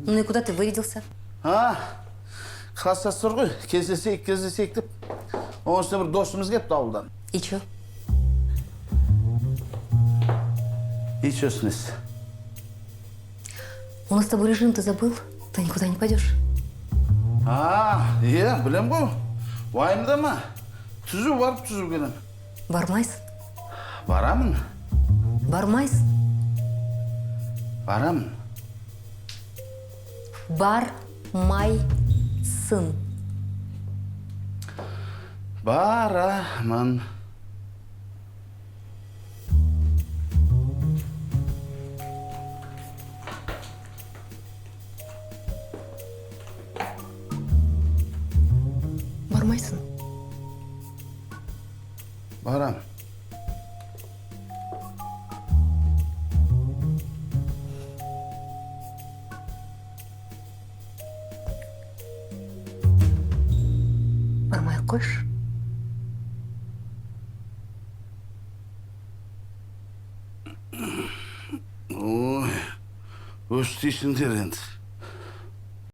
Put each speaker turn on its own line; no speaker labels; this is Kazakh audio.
Ну и куда ты вырядился?
А, класстастар ғой, кездесейік, кездесейік деп. Оның үстіне бір досымыз келіпті ауылдан.
И чё?
И чё несі?
У нас с тобой режим, ты забыл? Ты никуда не пойдешь.
А, иә, білем ғой. Уайымдама. Түзу барып, түзу келем.
Бармайсың?
Барамын,
Бармайсың?
Барамын.
Бармайсың.
Барамын.
Бармайсың?
Барам.
Бармай ақ қойшы.
Ой, өстейсіңдер енді.